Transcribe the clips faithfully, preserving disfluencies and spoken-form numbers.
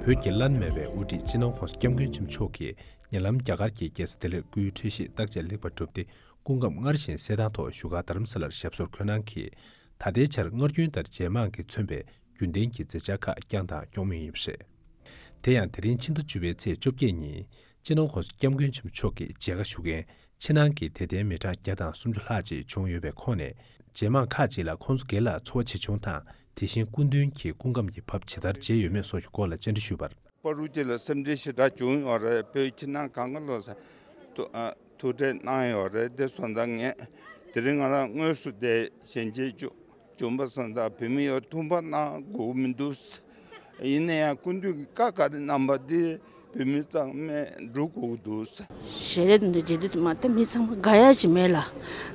བོད་ཀྱི་བླ་ན་མེད་པའི་དབུ་ཁྲིད་སྤྱི་ནོར་༸གོང་ས་༸སྐྱབས་མགོན་ཆེན་པོ་མཆོག་གིས་ཉེ་ལམ་རྒྱ་གར་གྱི་རྒྱལ་ས་ལྡི་ལིར་སྐུའི་འཕྲོད་བཞེས་བརྟག་དཔྱད་ལེགས་པར་གྲུབ་སྟེ། སྐུ་ཁམས་སྔར་བཞིན་གསལ་ཐང་ཐོག་བཞུགས་སྒར་རྡ་རམ་ས་ལར་ཞབས་སོར་འཁོད་གནང་གིས། ད་ལྟའི་ཆར་སྔར་རྒྱུན་ལྟར་རྗེས་མང་གིས་མཚོན་པའི་རྒྱུན་ལྡན་གྱི་མཛད་འཆར་ཁག་བསྐྱངས་དང་སྐྱོང་མུས་ཡིན་པ་རེད། དེ་ཡང་དེ་རིང་ཕྱི་ཟླ་བཅུ་པའི་ཚེས་བཅོ་བརྒྱད་ཉིན། སྤྱི་ནོར་༸གོང་ས་༸སྐྱབས་མགོན་ཆེན་པོ་མཆོག་གི་མཇལ་ཁ་ཞུ་མཁན་ཕྱི་ནང་གི་དད་ལྡན་མི་གྲངས་བརྒྱ་དང་སུམ་ཅུ་ལྷག་ཅིག་བྱུང་ཡོད་པའི་ཁོངས་ནས། རྗེས་མང་ཁག་ཅིག་ལ་ཁོང་ཚོ་སྒེར་ལ་ཚོར་བ་ཇི་བྱུང་དང་། དེ་བཞིན་སྐུ་མདུན་གྱི་སྐུ་ཁམས་ཀྱི་བབ་ཇི་ལྟར་མཇལ་ཡོད་མེད་སོགས་ཀྱི་སྐོར་ལ་བཅར་འདྲི་ཞུས་པར། བར་དུ་ཅིག་ལ་སེམས་ཁྲལ་ཞེ་དྲག་བྱུང་ཡོད་རེད། བོད་ཕྱི་ནང་གང་ག་ལོག་ས་ཐུག་ཨ་ཐུག་འཕྲད་གནང་ཡོད་རེད། དེ་སོང་ཙང་ངས་དེ་རིང་ང་རང་དངོས་སུ་དེ་ཞལ་མཇལ་བྱུང་བྱུང་བ་སོང་ཙང་བོད་མི་ཡོད་ཐུག་འཕྲད་གནང་དགོས་ཀྱི་མི་འདུག་ཡིན་ན་ཡང་སྐུ་མདུན་གྱི་བཀའ་ག་རེ་གནང་པ་དེ་བོད་མི་ཚང་མས་སྒྲུབ་དགོས་ཀྱི་འདུག་ཞལ་རས་འདི་མཇལ་དུས་མ་ད་མི་ཚང་མ་དགའ་ཡ་ཞིག་མེད་ལ།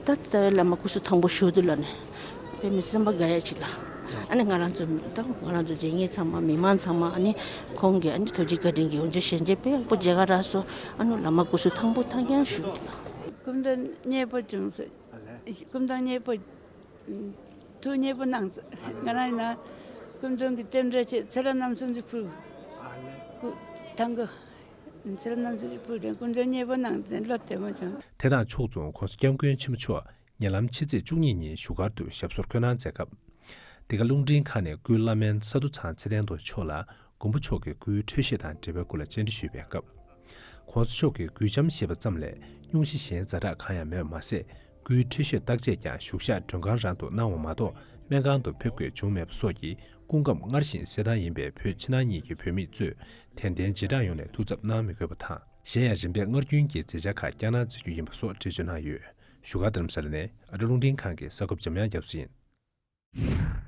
ད་རྩ་བའི་བླ་མ་སྐུ་གཟུགས་ཐང་པོ་བཞུགས་འདུག་ལ་ནས་བོད་མི་སེམས་པ་དགའ་ཡ་ཞིག་ལ། ཨ་ནི་ང་རང་ཚོ་ད་ང་རང་ཚོ་མཇལ་མཁན་ཚང་མ་མི་མང་ཚང་མ་ཨ་ནི་ཁོང་གི་ཨ་ནི་ཐུགས་རྗེ་བཀའ་དྲིན་གྱིས་འོན་ཀྱང་ཞལ་མཇལ་དཔེ་ཡག་པོ་མཇལ་ཁ་རག་སོང་། ཨ་ནི་བླ་མ་སྐུ་གཟུགས་ཐང་པོ་ཐང་རྐྱང་བཞུགས་འདུག་ལ། སྐུ་མདུན་མཉེས་པོ་བྱུང་སོང་། སྐུ་མདུན་མཉེས་པོ། ཐུགས་མཉེས་པོ་གནང་། ང་རང་ཡིན་ན་སྐུ་མདུན་གྱི་རྟེན་འབྲེལ་ཆེད་ཚེ་རབས་རྣམ་གསུམ་གྱི་ཕུལ། སྐུ་ཐང་གི་ཚེ་རབས་རྣམ་གསུམ་གྱི་ཕུལ་དེ་སྐུ་མདུན་མཉེས་པོ་གནང་དེ་བློ་བདེ་མོ་བྱུང་། དེ་དང་ཕྱོགས་མཚུངས་༸གོང་ས་༸སྐྱབས་མགོན་ཆེན་པོ་མཆོག་ཉེ་ལམ་ཕྱི་ཚེས་བཅུ་གཉིས་ཉིན་བཞུགས་སྒར་དུ་ཞབས་སོར་འཁོད་གནང་མཛད་སྐབས། འདི་ག་རླུང་འཕྲིན་ཁང་ནས་སྐུའི་བླ་སྨན་ས་རྡོ་ཚང་ཚེ་བརྟན་རྡོ་རྗེ་མཆོག་ལ། མགོན་པོ་མཆོག་གི་སྐུའི་འཕྲོད་བཞེས་དང་འབྲེལ་བའི་སྐོར་ལ་བཅར་འདྲི་ཞུས་པའི་སྐབས། ༸གོང་ས་མཆོག་གིས་འགུལ་འཆམ་ཞེས་པ་ཙམ་ལས་སྙུང་གཞི་གཞན་ཛ་དྲག་གང་ཡང་མེད་པ་མ་ཟད། སྐུའི་འཕྲོད་བཞེས་བརྟག་དཔྱད་ཀྱང་བཞུགས་ཤག་མགྲོན་ཁང་རང་དུ་གནང་བ་མ་གཏོགས་སྨན་ཁང་དུ་ཕེབས་དགོས་བྱུང་མེད་པ་སོགས་ཀྱིས་སྐུ་ཁམས་སྔར་བཞིན་གསལ་ཐང་ཡིན་པས་བོད་ཕྱི་ནང་གཉིས་ཀྱི་བོད་མི་གཙོས་དད་ལྡན་རྗེས་འབྲང་ཡོངས་ནས་ཐུགས་འཚབ་གནང་མི་དགོས་པ་དང་། གཞན་ཡང་རིམ་པས་སྔར་རྒྱུན་གྱི་མཛད་འཆར་ཁག་བསྐྱངས་གནང་མཛད་རྒྱུ་ཡིན་པ་སོགས་འགྲེལ་བརྗོད་གནང་ཡོད། བཞུགས་སྒར་རྡ་རམ་ས་ལ་ནས་ཨ་རི་རླུང་འཕྲིན་ཁང་གི་གསར་འགོད་པ་འཇམ་དབྱངས་རྒྱ་མཚོ་ཡིན།